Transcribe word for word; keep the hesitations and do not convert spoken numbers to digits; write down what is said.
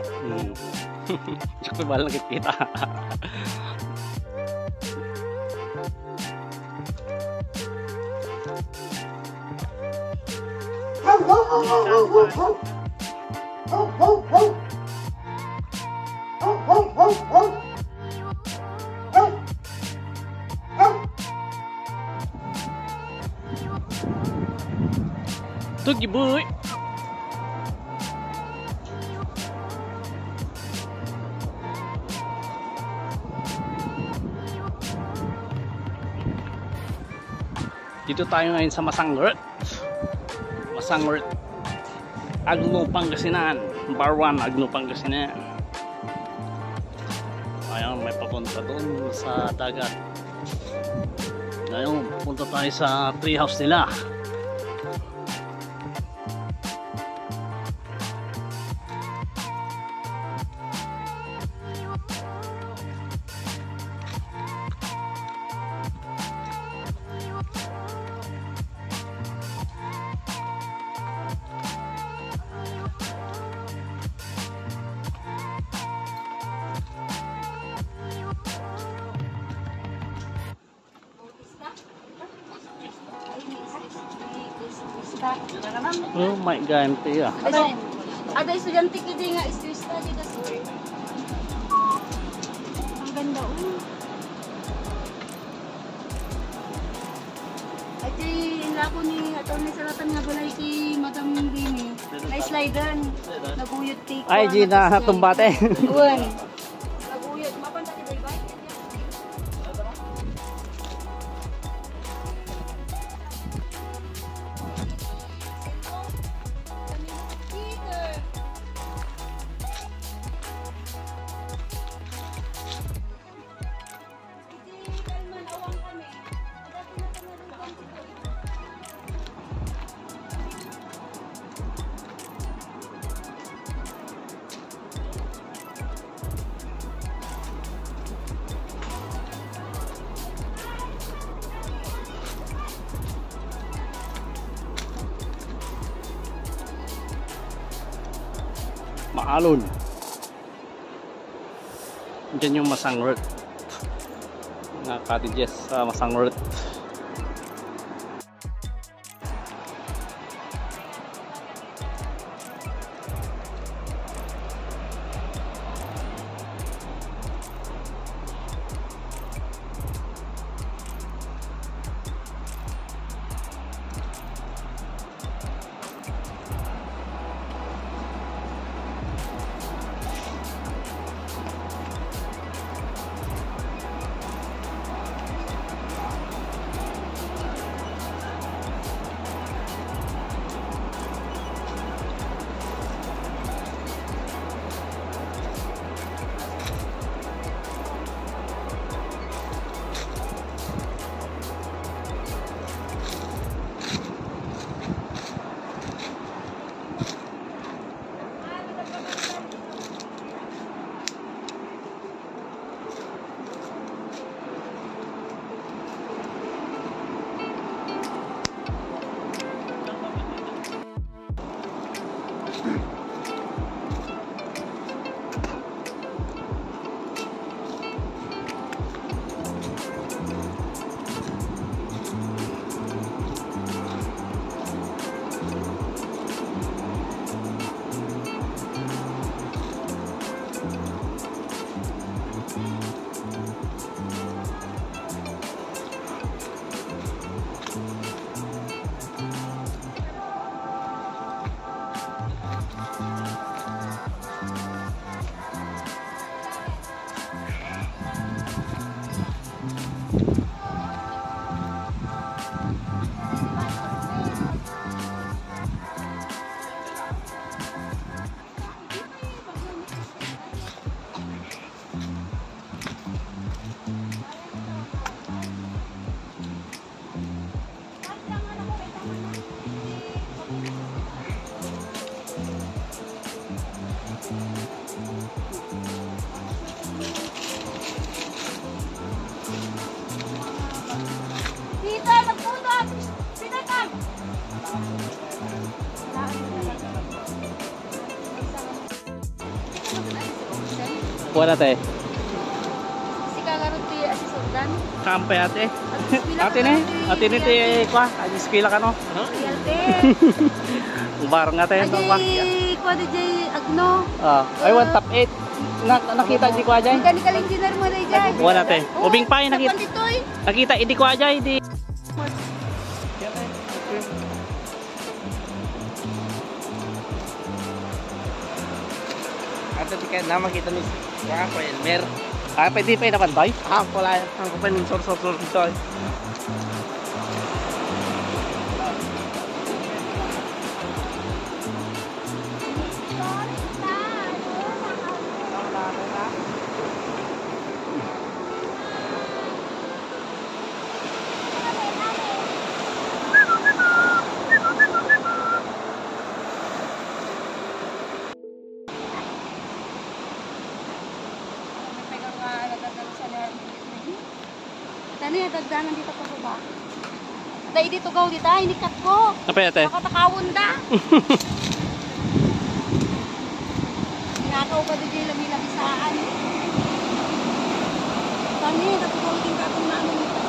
Hmm. Diak bahala nakikita. Tugi boy. Dito tayo ngayon sa Masangret. Masangret. Agno, Pangasinan. Number one, Agno, Pangasinan. Ayan, may papunta doon sa dagat. Ngayon, punta tayo sa tree house nila. Oh my God, tiya. Ada, ada estudiante kidi nga estudiante dito, sir. Ang ganda, oh. Ay, di, inlako ni Attorney Saratan nga balay kay Madam Dini. Ay, slider. Naguyot ti Ay, kuwan, di na natisyan. Tumbate. Kuwan. Naguyot. Mapan sa di ba? Maalon. Diyan yung Masangret. Mga cottages sa Masangret. Kuan, ate. Sika ngarud ti asisordan. Kampay, ate. Ate ni, ate ni ti, kuan, ag-eskwela kano. Ate. Bar nga, ate, ito, kuan. Kuan, D J Agno. Ah, ay, one top eight. Na, nakita di ko ajay. Mechanical engineer mo, D J. Kuan, ate. Ubing pa, eh, nakita. Kuan ditoy. Nakita idi ko ajay, di. Ato ti kaya na makita ni, ah, Kuya Elmer. Ah, pwede pa naman, bay? Ah, wala. Ang kapal yung sor, sor, sor dito, eh. Tani, dagdanan dito pa baba. Dahil dito gaw dita, inikat ko. Apa yata? Makatakawon da. Ginagaw pa di lami-lamisaan. Kami, katulong din katong namin ito.